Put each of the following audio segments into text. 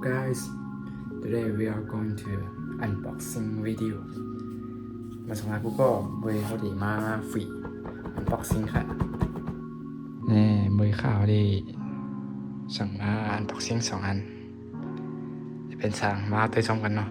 Guys, today we are going to unboxing video. ມາສົ່ງຫາກູກໍເວີຍ ເຮົາໄດ້ມາຟຣີອັນບັອກຊິງຄ່ະ. ແນ່ ເວີຍ ເຮົາໄດ້ສັ່ງມາອັນບັອກຊິງສອງອັນ. ຈະເປັນຊ່າງ ມາໄປຊົມກັນເນາະ.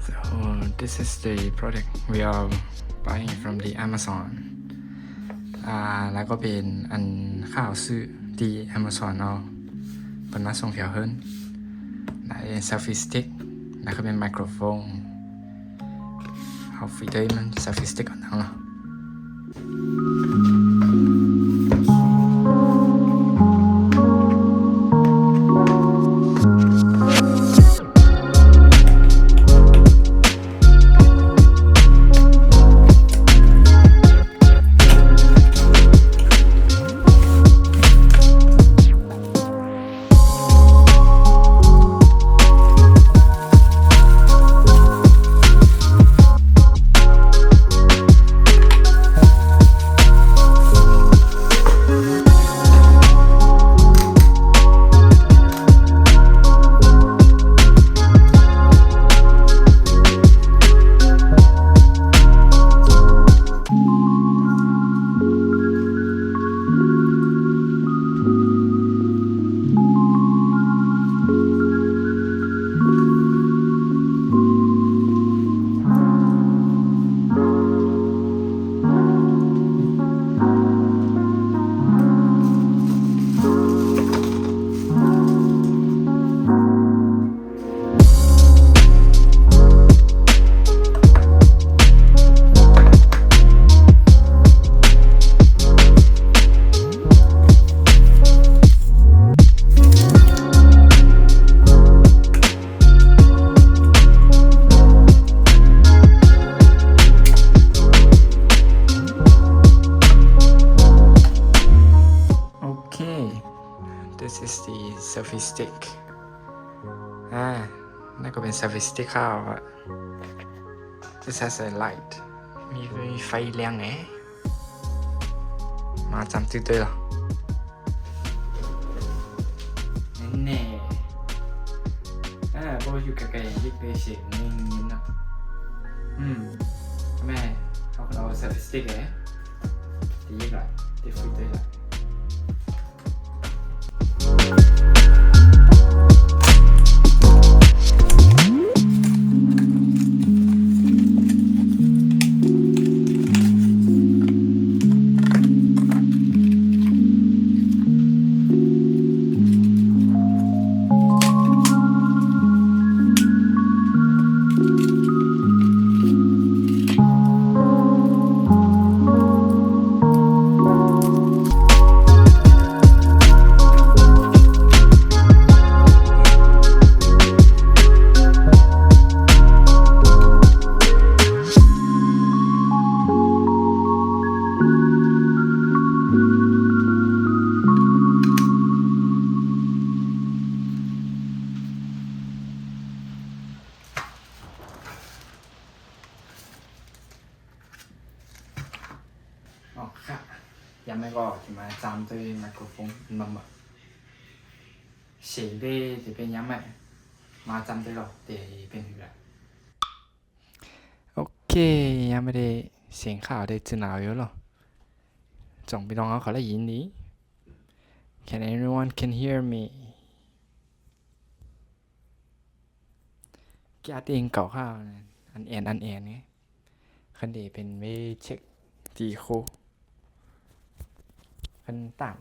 So, this is the product we are buying from the Amazon. ອ່າ ແລ້ວກໍເປັນອັນເຮົາຊື້ທີ່ Amazon ເນາະ ເພິ່ນມາສົ່ງແຖວເຮືອນ. ແລ້ວ selfie stick ແລ້ວກໍເປັນໄມໂຄຣໂຟນ. ເຮົາຟຣີໄດ້ມັນ selfie stick ອັນໜຶ່ງເນາະ. Okay, this is the selfie stick. ອ່າ ນັ້ນກໍເປັນ selfie stick ຂາວອະ. This has a light. ມີ ມີໄຟເລື່ອງແດ່. ມາຈຳຕື່ເຕີລະ. ແນ່ໆ. ເອີ ບໍ່ຢູ່ໃກ້ໆ ຍິກໄດ້ສຽງຍິງຍິນເນາະ. ອືມ ແມ່ ເຮົາກໍເອົາ selfie stick ເດ້. ດີຫຼາຍ ດີຟຣີເລີຍລະ. ອໍ ຄ່ະ ຍາມໃໝ່ກໍຈະມາຈຳໂຕໄມໂຄຣໂຟນນຳ ສຽງເດ ຈະເປັນຍາມໃໝ່ ມາຈຳໂຕເດ ເປັນເຮືອ. ໂອເຄ ຍາມໃໝ່ເດ ສຽງຂາວເດ ຈະໜາວຢູ່ເນາະ. ສອງພີ່ນ້ອງເຮົາ ເຂົາລະຍິນດີ. Can anyone can hear me? ກຽດເອງເກົ່າຂ້າວ ອັນແອນ ອັນແອນເດ້ ຄັນເດເປັນເວເຊັກຕີໂຄ ຄັນຕານ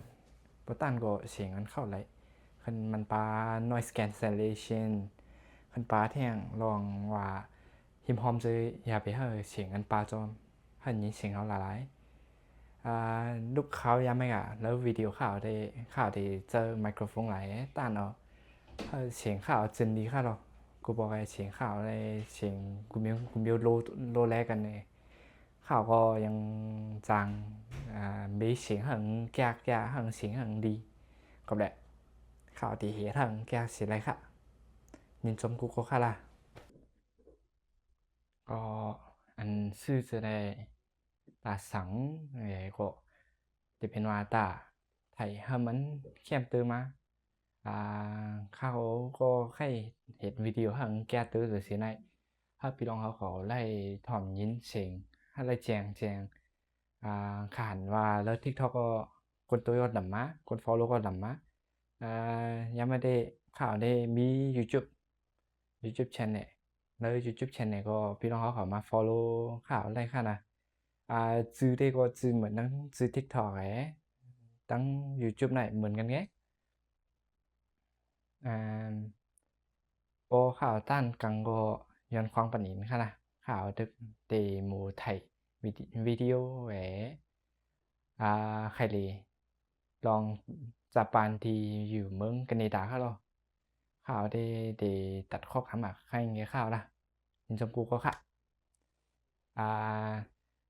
ບໍ່ຕານກໍສຽງມັນເຂົ້າໄດ້ ຄັນມັນປາ noise cancellation ຄັນປາແທ່ງລອງວ່າ ຮິມຮອມເຈີ ຢ່າໄປໃຫ້ສຽງອັນປາຈອມ ໃຫ້ຍິນສຽງເຮົາຫຼາຍໆ. ອາ ລູກຄາວຍາມແມ່ກະ ແລ້ວວິດີໂອຄາວໄດ້ ຄາວໄດ້ເຈີໄມໂຄຣໂຟນຫຼາຍ ຕ້ານເອົາ ໃຫ້ສຽງຄາວຈຶ່ນດີຄະເນາະ ກູບອກໃຫ້ສຽງຄາວໄດ້ ສຽງກູມິວ ກູມິວໂລ ໂລແລກັນເດ ຄາວກໍຍັງຈາງ ອາ ເບສສຽງຫັ້ນແກກ ແກກຫັ້ນສຽງຫັ້ນດີ ກໍແບບ ຄາວທີ່ເຮັດຫັ້ນແກກຊິໄດ້ຄະ ຍິນຊົມກູກໍຄະລະ. ກໍອັນຊື່ຈະໄດ້ຕາສັງ ເອີ ກໍຈະເປັນວ່າຕາໄທໃຫ້ມັນແຄມຕື່ມາ ອາ ເຂົາກໍໃຫ້ເຮັດວິດີໂອໃຫ້ແກ້ຕື່ຊື່ໆໄດ້ ຖ້າພີ່ນ້ອງເຮົາກໍໄດ້ຖອນຍິນສຽງ ໃຫ້ໄດ້ແຈ້ງ ແຈ້ງ ອາ ຄັນວ່າແລ້ວ TikTok ກໍຄົນໂຕກໍດຳມາ ຄົນ follow ກໍດຳມາ ອາ ຍັງບໍ່ໄດ້ ເຂົາໄດ້ມີ YouTube YouTube Channel ແລ້ວ YouTube Channel ກໍພີ່ນ້ອງເຮົາເຂົ້າມາ follow ເຂົາໄດ້ຄະນະ ອາ ຈື່ໄດ້ກໍຈື່ເໝືອນດັ່ງຈື່ TikTok ແຫຼະ ທັງ YouTube ໄດ້ເໝືອນກັນເດ ອາ ບໍ່ ຂ້າວຕ້ານກັງກໍຍ້ອນຄວາມປານນີ້ຄະນະ ຂ້າວເຕັກເຕໂມໄທວິດີ ວິດີໂອແຫວ ອາ ໄຄເລ ລອງຈາປານທີ່ຢູ່ເມືອງກາເນດາຄະລອ ຂ້າວໄດ້ ໄດ້ຕັດຂໍ້ຄຳໝາກໃຫ້ແກ່ຂ້າວລະ ຍິນຊົມກູກໍຄະ ອາ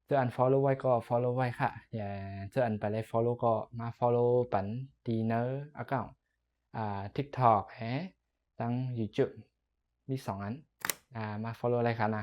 ເຈີອັນ follow ໄວ້ກໍ follow ໄວ້ຄະ ເຈີອັນບໍ່ໄດ້ follow ກໍມາ follow ປັນທີ່ໃນ account ອາ TikTok ແຮ ທັງ YouTube ມີສອງອັນ ອາ ມາ follow ໄດ້ຄະນະ